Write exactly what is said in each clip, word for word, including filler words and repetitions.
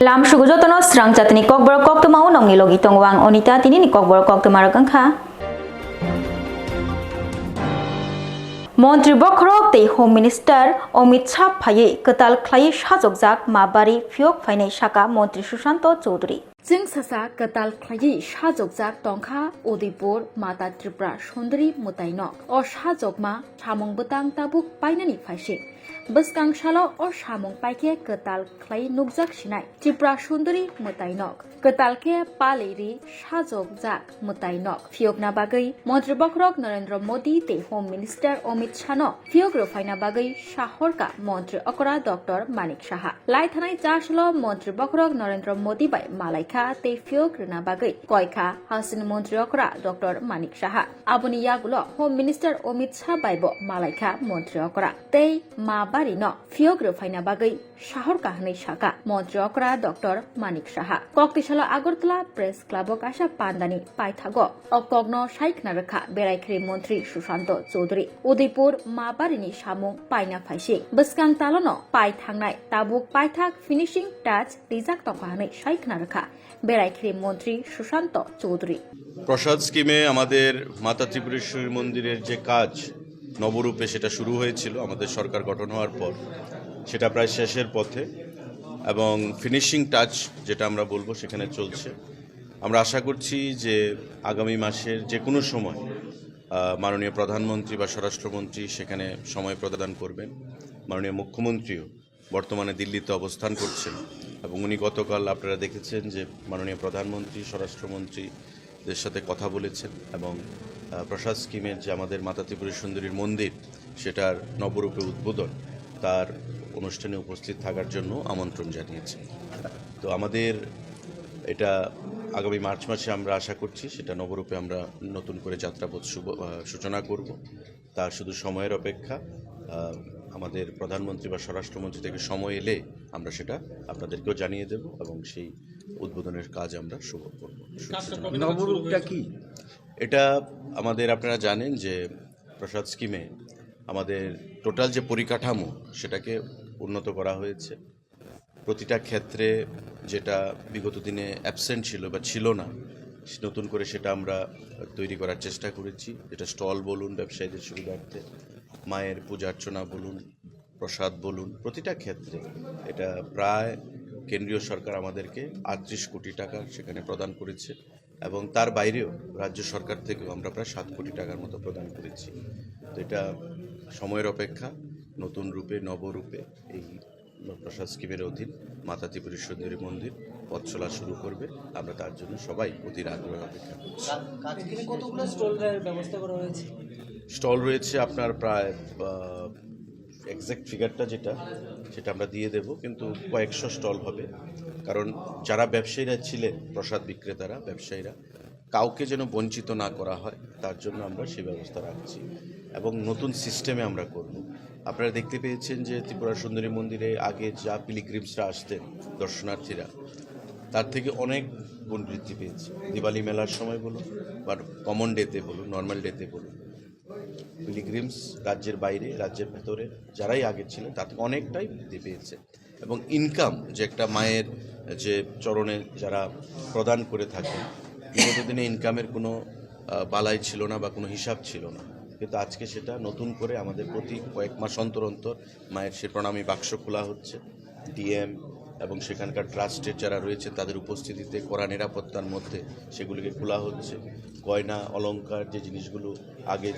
Lam sugu jotono srang jatini kokborok koktwma o nongni logi tongo ang Onita, tinini kokborok koktwma rok wngkha. Montri bokhorok tei Home Minister Amit Shah phaiwi kwtal khlaiwi sajokjak ma bari phiyok phainai saka Montri Sushanto Chowdhury. Chwng sasa kwtal khlaiwi sajokjak tongkha Udaipur Mata Tripura Sundari mwtaino. O sajokma samung bwtang tabuk painani phaising. Bwskang salo o samung paikhe kwtal khlai nukjak sinai Tripura Sundari mwtainok. Kwtal khe pali ri sajokjak mwtainok phiyokna bagwi Montri bokhorok Narendra Modi tei Home Minister Amit Shahno phiyok rwphaina bagwi sahorka Montri okra Doctor Manik Saha. Lai thanai chasalo Montri bokhorok Narendra Modi bai malaikha tei phiyok rwna bagwi koikha hasini Montri okra Doctor Manik Saha. Aboni yagulo Home Minister Amit Shah bai bo malaikha Montri okra tei ma barino phiyok rwphaina bagwi sahorka hwnwi saka Montri okra Doctor Manik Saha. Koktisalo Agartala Press Club o kaisa pandani paithago o kokno sai khna rwkha Beraikhri Montri Sushanto Chowdhury. Udaipur ma barini samung paina phaising. Bwskang talono pai thangnai tabuk paithak finishing touch rijak tongkha hwnwi sai khna rwkha Beraikhri Montri Sushanto Chowdhury. প্রসাদ স্কিমে আমাদের মাতা ত্রিপুরেশ্বরী মন্দিরের যে কাজ নবরূপে সেটা শুরু হয়েছিল আমাদের সরকার গঠন হওয়ার পর, সেটা প্রায় শেষের পথে এবং ফিনিশিং টাচ যেটা আমরা বলবো সেখানে চলছে। আমরা আশা করছি যে আগামী মাসের যে কোনো সময়, আহ, মাননীয় প্রধানমন্ত্রী বা স্বরাষ্ট্রমন্ত্রী সেখানে সময় প্রদান করবেন। মাননীয় মুখ্যমন্ত্রীও বর্তমানে দিল্লিতে অবস্থান করছেন এবং উনি গতকাল আপনারা দেখেছেন যে মাননীয় প্রধানমন্ত্রী, স্বরাষ্ট্রমন্ত্রীদের সাথে কথা বলেছেন এবং, আহ, প্রসাদ স্কিমের যে আমাদের মাতা ত্রিপুরেশ্বরী সুন্দরীর মন্দির, সেটার নবরূপে উদ্বোধন, তার অনুষ্ঠানে উপস্থিত থাকার জন্য আমন্ত্রণ জানিয়েছেন। তো আমাদের এটা আগামী মার্চ মাসে আমরা আশা করছি সেটা নবরূপে আমরা নতুন করে যাত্রাপথ শুভ, আহ, সূচনা করব। তা শুধু সময়ের অপেক্ষা। আহ, আমাদের প্রধানমন্ত্রী বা স্বরাষ্ট্রমন্ত্রী থেকে সময় এলে আমরা সেটা আপনাদেরকেও জানিয়ে দেব এবং সেই উদ্বোধনের কাজ আমরা শুভ করব। নবরূপটা কি? এটা আমাদের, আপনারা জানেন যে প্রসাদ স্কিমে আমাদের টোটাল যে পরিকাঠামো সেটাকে উন্নত করা হয়েছে। প্রতিটা ক্ষেত্রে যেটা বিগত দিনে অ্যাবসেন্ট ছিল বা ছিল না, নতুন করে সেটা আমরা তৈরি করার চেষ্টা করেছি। যেটা স্টল বলুন, ব্যবসায়ীদের সুবিধার্থে, মায়ের পূজা অর্চনা বলুন, প্রসাদ বলুন, প্রতিটা ক্ষেত্রে এটা প্রায় কেন্দ্রীয় সরকার আমাদেরকে আটত্রিশ কোটি টাকা সেখানে প্রদান করেছে এবং তার বাইরেও রাজ্য সরকার থেকেও আমরা প্রায় সাত কোটি টাকার মতো প্রদান করেছি। তো এটা সময়ের অপেক্ষা, নতুন রূপে, নবরূপে এই প্রসাদ স্কিমের অধীন মাতা ত্রিপুরেশ্বরী সুন্দরী মন্দির পথ চলা শুরু করবে। আমরা তার জন্য সবাই অধীর আগ্রহে অপেক্ষা করছি। কা-, কাজ এখানে কতগুলো স্টলের ব্যবস্থা করা হয়েছে? স্টল রয়েছে আপনার প্রায়, আহ, এক্স্যাক্ট ফিগারটা যেটা, সেটা আমরা দিয়ে দেব, কিন্তু কয়েকশো স্টল হবে। কারণ যারা ব্যবসায়ীরা ছিলেন, প্রসাদ বিক্রেতারা, ব্যবসায়ীরা, কাউকে যেন বঞ্চিত না করা হয়, তার জন্য আমরা সেই ব্যবস্থা রাখছি এবং নতুন সিস্টেমে আমরা করব। আপনারা দেখতে পেয়েছেন যে ত্রিপুরা সুন্দরী মন্দিরে আগে যা পিলগ্রিমসরা আসতেন, দর্শনার্থীরা, তার থেকে অনেক গুণ বৃদ্ধি পেয়েছে। দিওয়ালি মেলার সময় বলুন বা কমন ডেতে বলুন, নর্মাল ডেতে বলুন, পিলগ্রিমস রাজ্যের বাইরে, রাজ্যের ভেতরে যারাই আগে ছিলেন, তার থেকে অনেকটাই বৃদ্ধি পেয়েছে। এবং ইনকাম, যে একটা মায়ের যে চরণে যারা প্রদান করে থাকেন, বিগত দিনে ইনকামের কোনো, আহ, বালাই ছিল না বা কোনো হিসাব ছিল না, কিন্তু আজকে সেটা নতুন করে আমাদের প্রতি কয়েক মাস অন্তর অন্তর মায়ের সেই প্রণামী বাক্স খোলা হচ্ছে। ডিএম এবং সেখানকার ট্রাস্টের যারা রয়েছে, তাদের উপস্থিতিতে কড়া নিরাপত্তার মধ্যে সেগুলিকে খোলা হচ্ছে। গয়না অলংকার, যে জিনিসগুলো আগে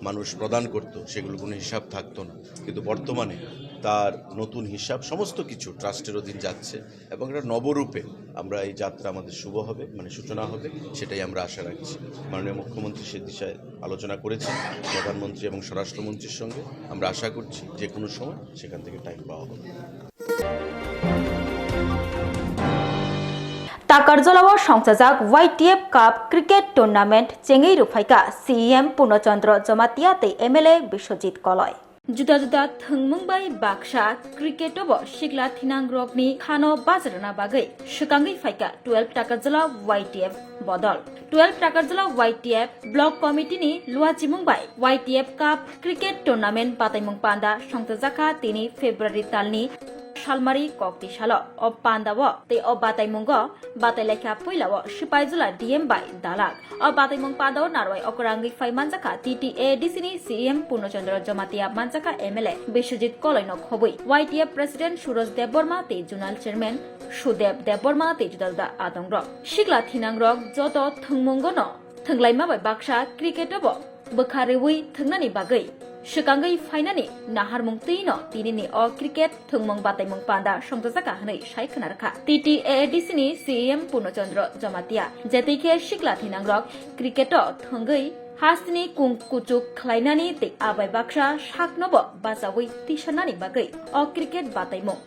মানুষ প্রদান করত, সেগুলো কোনো হিসাব থাকতো না, কিন্তু বর্তমানে তার নতুন হিসাব, সমস্ত কিছু ট্রাস্টের অধীন যাচ্ছে এবং এটা নবরূপে আমরা এই যাত্রা আমাদের শুভ হবে, মানে সূচনা হবে, সেটাই আমরা আশা রাখছি। মাননীয় মুখ্যমন্ত্রী সে দিশায় আলোচনা করেছেন প্রধানমন্ত্রী এবং স্বরাষ্ট্রমন্ত্রীর সঙ্গে। আমরা আশা করছি যে কোনো সময় সেখান থেকে টাইম পাওয়া হবে। Takarjala o songchajak Y T F Cup Cricket Tournament chengwi rwphaikha C E M Purno Chandra Jamatia tei M L A Biswajit Koloi. Juda juda thwngmung bai baksa cricket o bo sikla thinang rokni khano bajrwna bagwi swkangwi phaikha twelve Takarjala Y T F bodol. Twelve Takarjala Y T F Block Committee ni luachimung bai Y T F Cup Cricket Tournament bataimung panda songchajakha tini February talni Salmari kokti salo o pandao tei o bataimungo batai laikha puilao Sipaijula D M bai dalak. O bataimung pandao narwai okorangwi phai manjakha T T A D C ni C E M Purno Chandra Jamatia, manjakha M L A Biswajit Koloino khobwi, Y T F President Suraj Debbarma tei Zonal Chairman Sudeb Debbarma tei juda juda adongrok. Sikla thinangrok joto thwngmungono thwnglaima bai baksa cricket-o bo bwkha rwui thwngnani bagwi swkangwi phainani naharmung twino tinini o cricket thwngmung bataimung panda songchajakha hwnwi sai khwnarwkha T T A A D C ni C E M Purno Chandra Jamatia. Jetwi khe sikla thinangrok cricket-o thwngwi hasteni kung kuchuk khlainani tei abai baksa saknobo bachaui tisannani bagwi o cricket bataimung.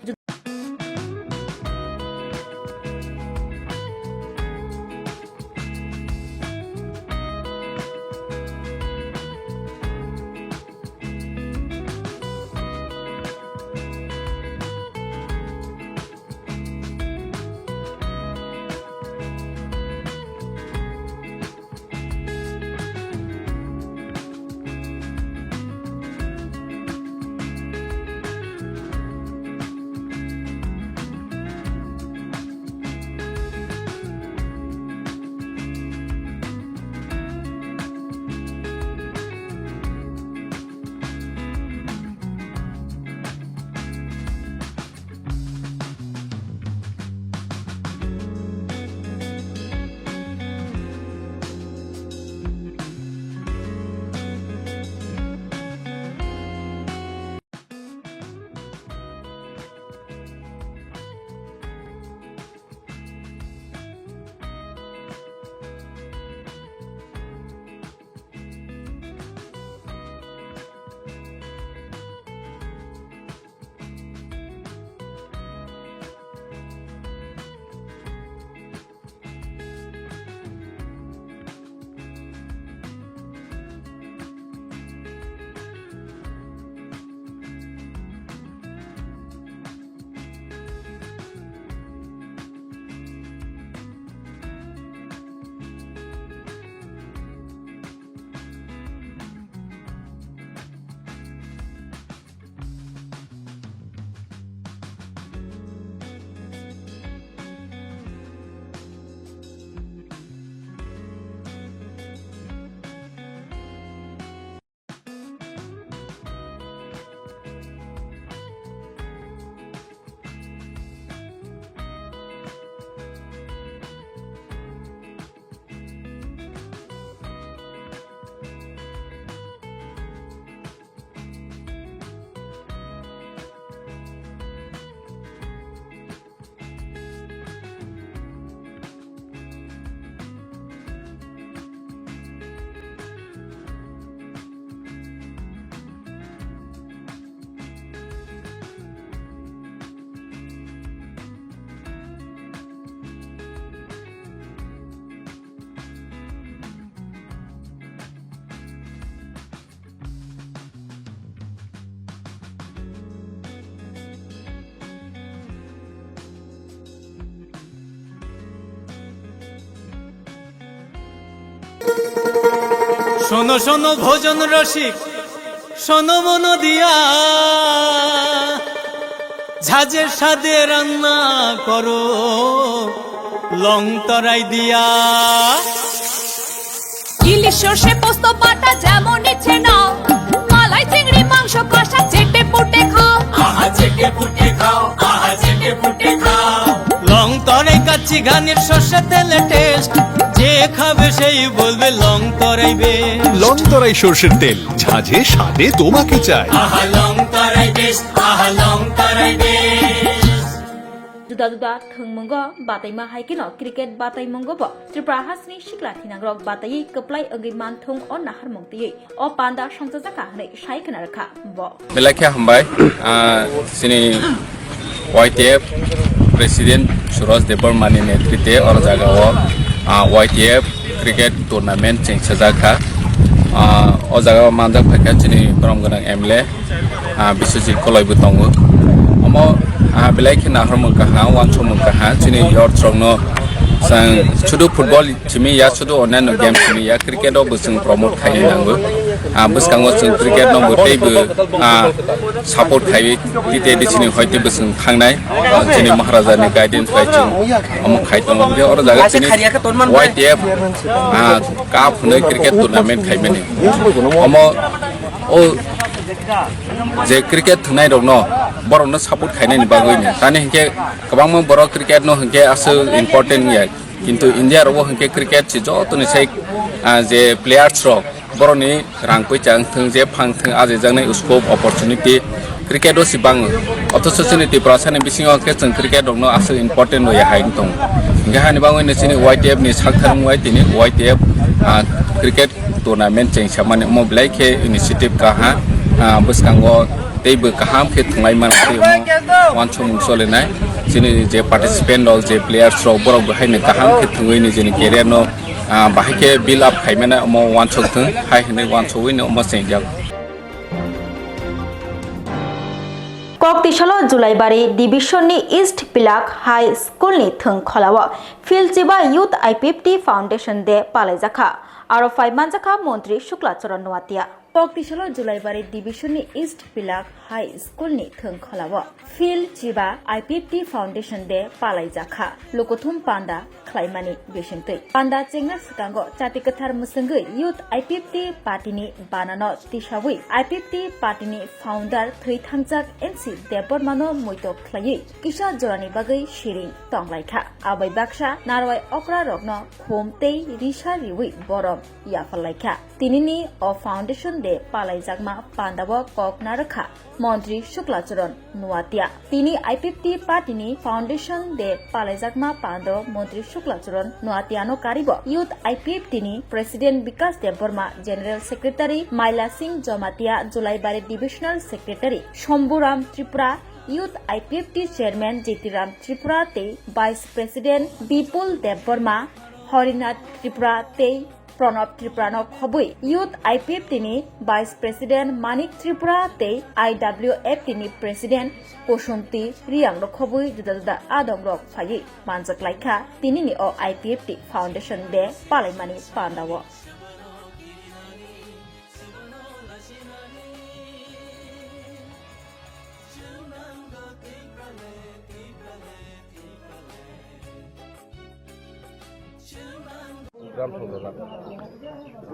শোনো শোনো ভজন রসিক, শোনো মন দিয়া, ঝাঁঝে স্বাদে রান্না করো লং তরাই দিয়া। ইলিশ সর্ষে পোস্ত বাটা যেমন ইচ্ছে নাও, মালাই চিংড়ি মাংস কষা চেটে পুটে খাও। আহা চেটে পুটে খাও, আহা চেটে পুটে খাও। লং তরাই কাচ্চি ঘানির সর্ষে তেলে টেস্ট, যে খাবে সেই বলবে লং তরাই বেশ। লং তরাই সর্ষের তেল, ঝাঁঝে স্বাদে তোমাকে চাই। আহা লং তরাই বেশ, আহা লং তরাই বেশ। Juda juda thwngmungo bataima hai kheno cricket bataimungo bo Tripura hasni sikla thinangrok bataiwi kwplai wngwi manthung o naharmung twiwi o panda songchajakha hwnwi sai khwnarwkha bo. Belai khe hambai, ah, chini Y T F President Suraj Debbarma ni netritwe o jaga o, ah, Y T F cricket tournament chengsajakha. Ah, o jaga o manjak phaikha chini borom gwnang M L A, ah, Biswajit Koloi bo tongo. Omo, ah, belai khe naharmung kaham, uansukmung kaham, chini youth rokno chwng sudu football simi ya, sudu onyaino game simi ya, cricket o bo chwng promote khaina nango. Ah, bwskango chwng cricket no bo teibo, ah, support khaiwi tite di chini hoi teibo chwng thangnai. Ah, chini Maharaja ni guidance bai chwng omo khai tongo. Hwnkhe oro jaga chini Y T F, ah, cup hwnwi cricket tournament khaimani. Omo o je cricket thwngnai rokno borokno support khainani bagwi ni. Tani hinkhe kwbangma borok cricket no hinkhe aswk important ya. Kintu India rogo hinkhe cricket se jotoni sai, ah, je players rok borokni rang poicha wngthung je phang thung ajijaknai scope opportunity cricket o se bango. Othocho chini Tiprasa ni bisingo hinkhe chwng cricket rokno aswk important rwya hai wng tongo. Hinkhe hani bagwi no chini Y T F ni sakthang wngwi tini Y T F, ah, cricket tournament chengsamani omo belai khe initiative kaha, ah, bwskango teibo kaham khe thwnglai mano tei omo uansukmung solinai. Chini je participant rok, je players rok, borok bo haino kaham khe thwngwi nijini career no, ah, bahai khe build up khaimani omo uansuk thung hai hinwi uansugwi no omo chengjago. Koktisalo Julaibari Division ni East Pilak High School ni thwng kholao Phil Chiba Youth I P F T Foundation Day palaijakha. Aro phai manjakha Montri Shukla Charan Noatia. Koktisalo Julaibari Division ni East Pilak High School ni thwng kholao Phil Chiba I P F T Foundation Day palaijakha. Lukuthum panda khlaimani bisingtwi. Panda chengna swkango chati kwthar mwswngwi Youth I P F T party ni banano tisawi I P F T party ni founder thwi thangjak N C Debbarma no muitok khlaiwi kisa jorani bagwi siring tonglaikha. Abai baksa narwai okra rokno khum tei risa riwi borom yapharlaikha. Tinini o Foundation Day palaijakma pandao kok narwkha Montri Shukla Charan Noatia. Tini I P F T party ni Foundation Day palaijakma pando Montri Shukla Charan Noatia no karibo Youth I P F T ni President Bikas Debbarma, General Secretary Maila Singh Jamatia, Julaibari Divisional Secretary Shambhuram Tripura, Youth I P F T Chairman Jitiram Tripura tei Vice President Bipul Debbarma, Harinath Tripura tei Pranab Tripura no khobwi Youth I P F T ni Vice President Manik Tripura tei I W F T ni President Kusumti Riang no khobwi juda juda adong rok phaiwi manjak laikha tinini o I P F T Foundation Day palaimani pandao.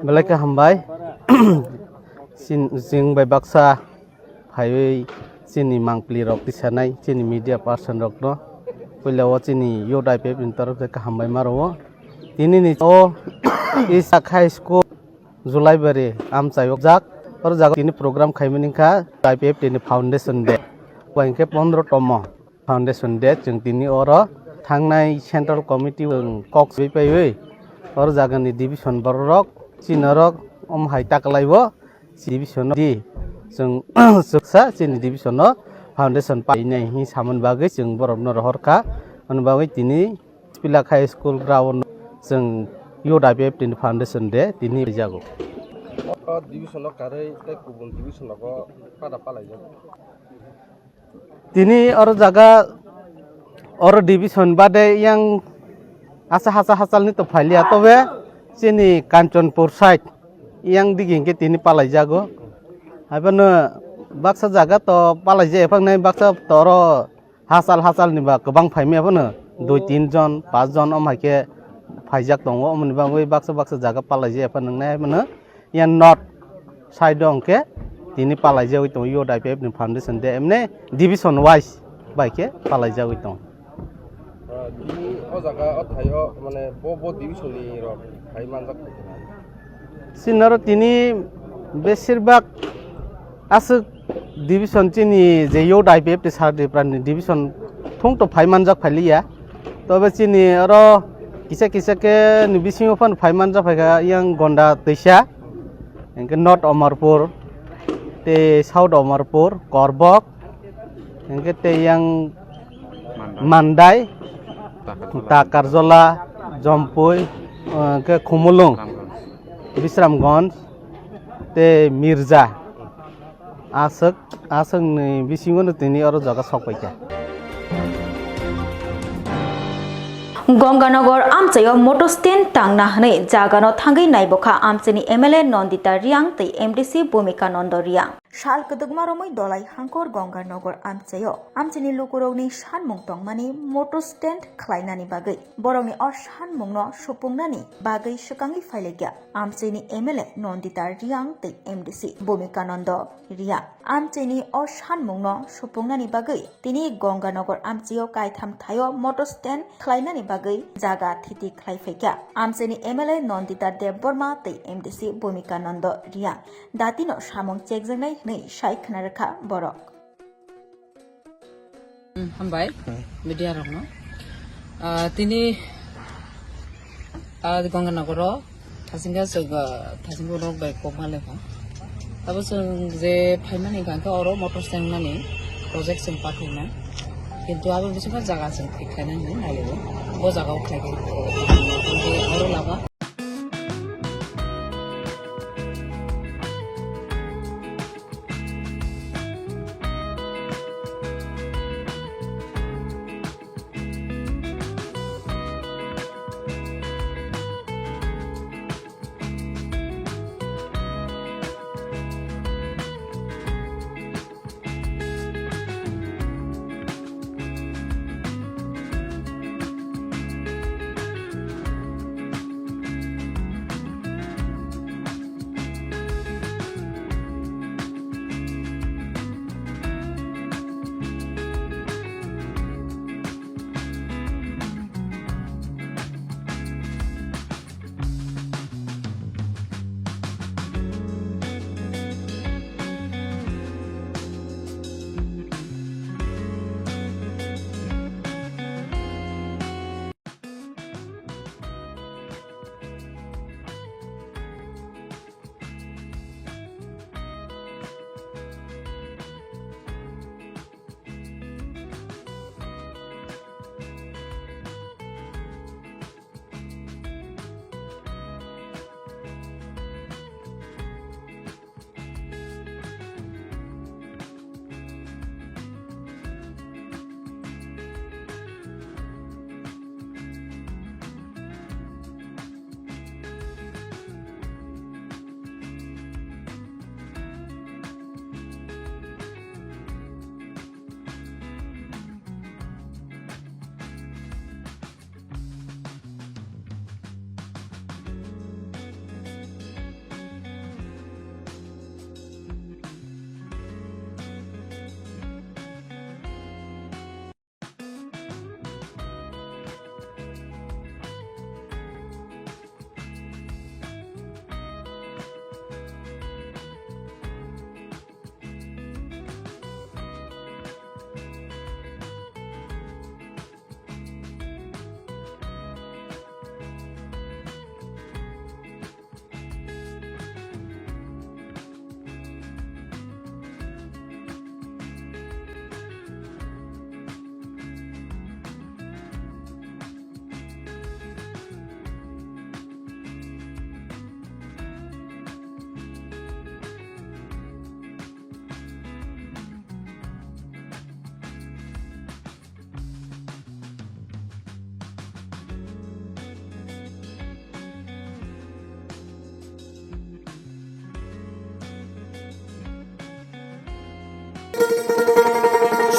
Belai khe hambai. Sin-, chwng bai baksa phaiwi chini mangpili rok tisanai, chini media person rokno puila o chini Youth I P F ni torok se kaham bai ma rwo. Tini ni o Isak High School Julaibari amchai o jak, oro jaga tini program khaimani wngkha I P F T ni Foundation Day. Bo hinkhe pondro tomo. Foundation Day chwng tini oro thangnai Central Committee chwng kok swi paiwi oro jagani division bororok chini norok omo hai taklaibo division di chwng chwksa chini division no foundation painai hinwi samani bagwi chwng borokno rohorkha. Ani bagwi tini Pilak High School ground chwng Youth I P F T ni Foundation Day tini rijago. O division no karwi tei kubun division nogo pada palaijak. Tini oro jaga oro division bade yang asa hasa hachal ni to phailiya tobe chini Kanchanpur side yang digi hingke tini palaijago. Haibano baksa jaga to palaijak ephang nai baksa to oro hachal hachal ni ba kwbang phaimaya phano dui tin jon pas jon om haikhe phaijak tongo omoni bagwi baksa baksa jaga palaijak ephang nang nai haibano. Yang North side o hwnkhe tini palaijagwi tongo, Youth I P F ni foundation de, emne division wise bai khe palaijagwi tongo. Ah, tini o jaga o thaio, mane, bo, bo division ni rok phai manjak. Sinaro tini besirbak aswk division chini je Youth I P F ni sar Tripura ni division thung to phai manjak phailiya. Tobe chini oro kisa kisa khe ni bisingo phano phai manjak phaikha yang Gonda Twisa, hingke North Amarpur, tei South Amarpur, Korbok, hingke tei yang Mandai, Takarjala, Jompui, hingke Khumulung, Bisramganj, tei Mirja. Aswk, aswkni bisingono tini oro jaga sok paikha. Gonganagar amchaio motor stand tangna hwnwi jagano thangwi naibokha amchaini M L A Nandita Reang tei M D C Bhumika Nanda Reang. Sal kwdwkma romwi Dolai Hangkor Gonganagar amchaio amchaini lukurokni sanmung tongmani motor stand khlainani bagwi borokni o sanmungno supungnani bagwi swkangwi phailaikha amchaini M L A Nandita Reang tei M D C Bhumika Nanda Reang. Amchaini o sanmungno supungnani bagwi tini Gonganagar amchaio kaitham thaio motor stand khlainani bagwi jaga thiti khlai phaikha amchaini M L A Nandita Debbarma tei M D C Bhumika Nanda Reang. Datino samung chekjaknai hwnwi sai khna rwkha borok. Hmm, hambai, hmm, media rokno. Ah, tini, ah, Gonganagar o thasingkha chwng, ah, thasingkha rok bai kok ma lekha. Abo chwng je phaimani hwnkha khe oro motor stand mani project chwng pathaina. Kintu abo bisingo jaga chwng thik khlaina hinwi nailaio. Bo jaga o khlai khe oro lama.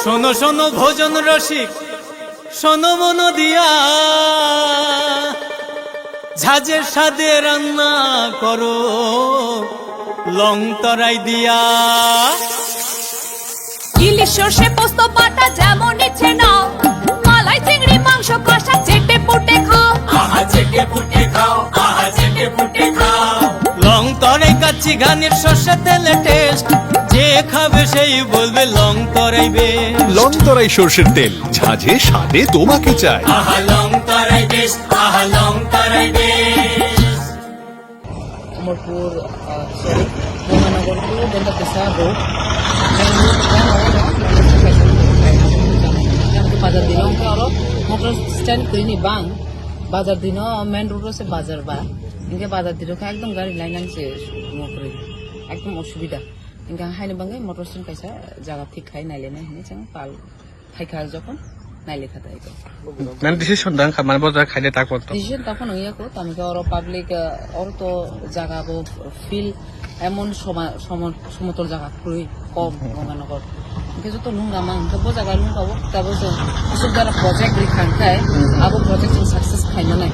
শোনো শোনো ভোজন রসিক, শোনো মন দিয়া, ঝাঁঝের স্বাদে রান্না করো লং তরাই দিয়া। ইলিশ সর্ষে পোস্ত বাটা যেমন ইচ্ছে নাও, মালাই চিংড়ি মাংস কষা চেটে পুটে খাও। আহা চেটে পুটে খাও, আহা চেটে পুটে খাও। লং তরাই কাচ্চি ঘানির সর্ষে তেলে টেস্ট, যে খাবে সেই বলবে লং তরাই বেশ। লং তরাই সর্ষের তেল, ঝাঁঝে স্বাদে তোমাকে চাই। আহা লং তরাই বেশ, আহা লং তরাই বেশ। Amarpur, ah, sorry, Gonganagar to Denta Pesa road. Main road, main road, main road, main road. Bazar dino hwnkhe oro motor stand kwrwini bang. Bazar dino main road o se bazar ba. Hwnkhe bazar dino khe ekdom gari line line se mo kwrwi. Ekdom osubida. Hwnkhe haino bagwi motor stand kaisa jaga thik khai nailainai hinwi chwng pal phaikha jokhon. nailekha tai ko. Nang decision dang kha, mane bo jaga khaile ta korto. Decision ta phano ya ko, tamo khe oro public, ah, oro to jaga bo field emon soma-, somo-, somotol jaga kwrwi kom, hmm, Ganga Nagar. Hingke joto lungga mang, hingke bo jaga lungga o, ta bo se asuk jara project ri khan khai, hmm, abo project se success khai manai.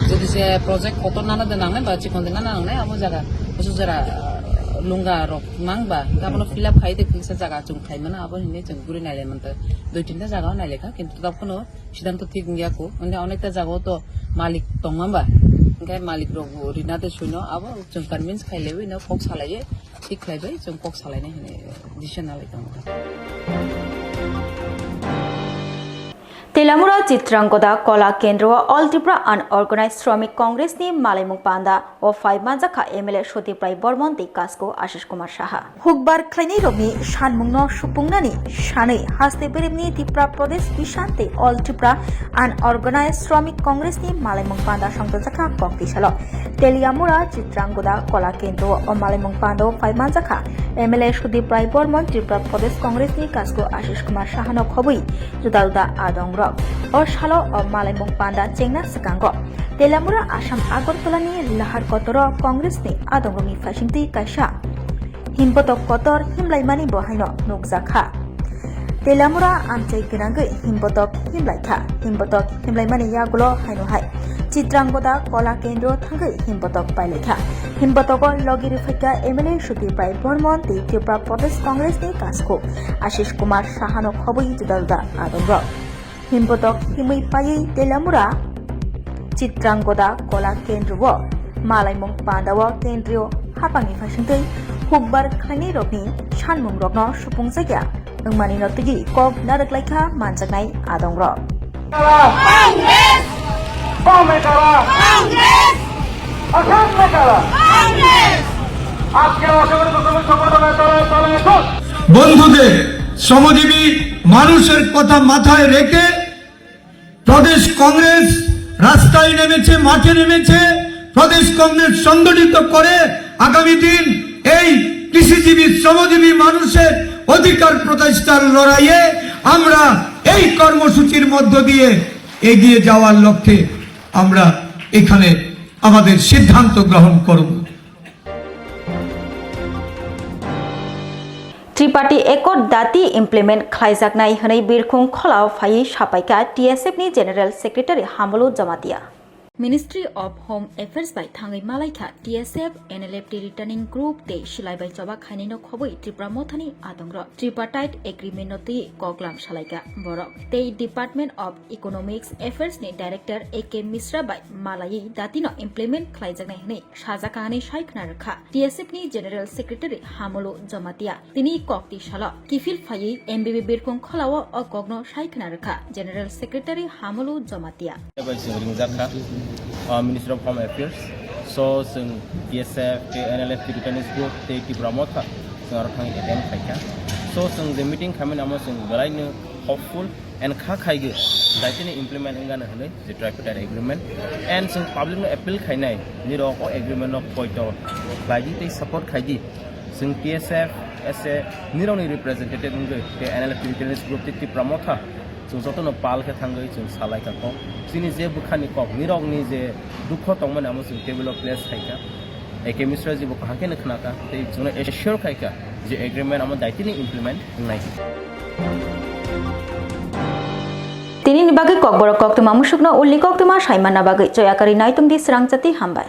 Jodi se project kotor nana de nangnai ba chikon de nana nangnai, abo jaga asuk jara, ah, lungga rok mang ba, hingke abono, hmm, fill up khai de kisa jaga chung khai mana, abo hingke chung guri naile manta, dui tinta jaga o naile kha, kintu ta phano siddhanto thik wngya ko. Hingke onekta jaga o to malik tongma ba, hingke malik rok bo rina de suino, abo chung convince khai lewi no kok salaiye. Thik khlaibai, chwng kok salainai hwnwi decision nalai tongo. Telamura Chitrangoda Kola Kendro o All Tripura Unorganized Shramik Congress ni malaimung panda o phai manjakha M L A Sudip Rai Bormon tei Kasko Ashish Kumar Saha. Hukbar khlainairokni sanmungno supungnani sanwi haste beremni Tripura Pradesh Bishan tei All Tripura Unorganized Shramik Congress ni malaimung panda songchajakha kokti salo. Teliamura Chitrangoda Kola Kendro o malaimung panda o phai manjakha M L A Sudip Rai Bormon, Tripura Pradesh Congress ni Kasko Ashish Kumar Sahano khobwi juda juda adongrok. O salo o malaimung panda chengna swkango Teliamura Assam Agartala ni Lahar Kotoro Congress ni adongrokni phaisingtwi kaisa himbotok kotor himlaimani bo haino nukjakha. Telamura amchai gwnangwi himbotok himlaikha. Himbotok himlaimani yagulo haino hai Chitrangoda Kola Kendro thangwi himbotok pailaikha. Himbotogo logi rwphaikha M L A Sudip Rai Bormon tei Tripura Pradesh Congress ni Kasko Ashish Kumar Sahano khobwi juda juda adongrok. Himbotok himwi paiwi Telamura Chitrangoda Kola Kendro o malaimung panda o kendriyo hapangni phaisingtwi hukbar khlainairokni sanmungrokno supungjakya wngmani no twiwi kok narwklaikha manjaknai adongrok. কারা? কমে কারা? আসাম মে কারা? আজকে অসংগঠিত শ্রমিক সংগঠনের তলে তলে বন্ধুদের, শ্রমজীবী মানুষের কথা মাথায় রেখে প্রদেশ কংগ্রেস রাস্তায় নেমেছে, মাঠে নেমেছে। প্রদেশ কংগ্রেস সংগঠিত করে আগামী দিন এই কৃষিজীবী, শ্রমজীবী মানুষের অধিকার প্রতিষ্ঠার লড়াইয়ে আমরা এই কর্মসূচির মধ্য দিয়ে এগিয়ে যাওয়ার লক্ষ্যে আমরা এখানে আমাদের সিদ্ধান্ত গ্রহণ করব। Triparty Accord dati implement khlaijaknai hwnwi Birkhung Kholao phaiwi sapaikha T S F ni General Secretary Hamulu Jamatia. Ministry of Home Affairs bai thangwi malaikha T S F, N L F T returning group tei silai bai choba khainaino khobwi Tipra Mothani adongrok Tripartite Agreement no twi koklam salaikha borok tei Department of Economics Affairs ni Director A K Mishra bai malaiwi datino implement khlaijaknai hwnwi sajakha hwnwi sai khna rwkha T S F ni General Secretary Hamulu Jamatia. Tini kokti salo kiphil phaiwi M B B Birkhung Kholao o kokno sai khna rwkha General Secretary Hamulu Jamatia. Bai chwng ringjakha, uh, Ministry of Home Affairs. So, chwng T S F, tei N L F T Returnees Group, tei Tipra Motha, chwng aro thangwi attend khaikha. So, chwng je meeting khaimani amo chwng belaino hopeful and kha khaigwi, daitini implement wngano hwnwi je Tripartite Agreement. And chwng public no appeal khainai, nirok o agreement no poito khlaidi tei support khaidi. Chwng T S F, S A, nirokni representative wngwi, tei N L F T Returnees Group tei Tipra Motha, chwng jotono pal khe thangwi chwng salaikha kok. Chini je bwkhani kok, nirokni je dukho tongmani amo chwng table o place khaikha. A K Mishra ji bo kaham khe khna kha, tei chwngno assure khai kha je agreement amo daitini implement wngnai. Tini ni bagwi kokborok koktwma musukno ulni koktwma saimanna bagwi choyakari naitung di srang chati hambai.